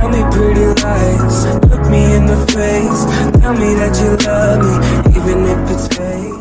Tell me pretty lies, look me in the face. Tell me that you love me, even if it's fake.